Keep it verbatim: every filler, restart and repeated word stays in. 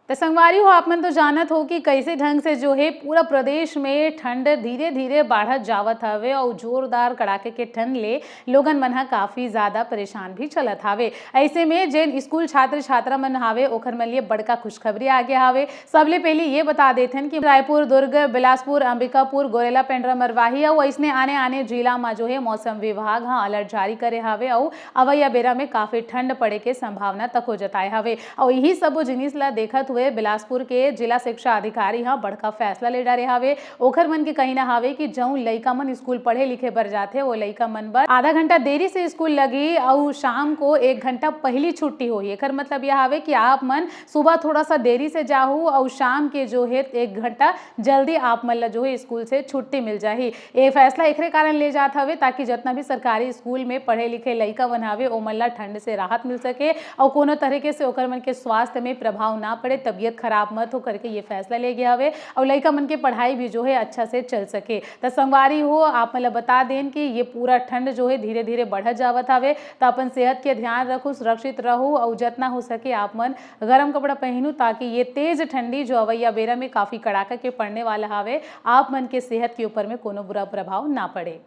त संगवारी हो, आप मन तो जानत हो कि कैसे ढंग से जो है पूरा प्रदेश में ठंड धीरे-धीरे बाढ़त जावत हवे अउ जोरदार कड़ाके के ठंड ले लोगन मन ह काफी ज्यादा परेशान भी चलत हावे। ऐसे में जेन स्कूल छात्र छात्रा मन हावे, ओखर मन लिए बड़का खुशखबरी आ गया हावे। सबले पहले ये बता देथन कि रायपुर, दुर्ग, बिलासपुर, अंबिकापुर, गोरेला, पेंड्रा, मरवाही अउ अइसने आने-आने जिला म जो है मौसम विभाग ह अलर्ट जारी करे हावे अउ अवइया बेरा में काफी ठंड पड़े के संभावना तको जताए हावे। अउ यही सबो जिनिस ला देखत हुए बिलासपुर के जिला शिक्षा अधिकारी ह बड़का फैसला ले डारे हावे। ओखर मन के कहना हावे कि जउन लइका मन स्कूल पढ़े लिखे बर जाथे, वो लइका मन बर आधा घंटा देरी से स्कूल लगही अउ शाम को एक घंटा पहली छुट्टी होही। एकर मतलब यह हावे कि आप मन सुबह थोड़ा सा देरी से जाहू अउ शाम के जो है एक घंटा जल्दी आप मन ला जो है स्कूल से छुट्टी मिल जाही। ये फैसला एकरे कारण ले जात हवे ताकि जतना भी सरकारी स्कूल में पढ़े लिखे लइका मन हावे, ओमन ला ठंड से राहत मिल सके अउ कोनो तरीके से ओकर मन के स्वास्थ्य में प्रभाव ना पड़े, तबीयत खराब मत हो करके ये फैसला ले गया हवे अउ लइका मन के पढ़ाई भी जो है अच्छा से चल सके। त संगवारी हो, आप मन ला बता देन कि ये पूरा ठंड जो है धीरे-धीरे बढ़त जावत हवे, त अपन सेहत के ध्यान रखू, सुरक्षित रहू अउ जतना हो सके आप मन गरम कपड़ा पहनू, ताकि ये तेज ठंडी जो अवइया बेरा में काफी कड़ाका के पड़ने वाला हवे, आप मन के सेहत के ऊपर में कोनो बुरा प्रभाव ना पड़े।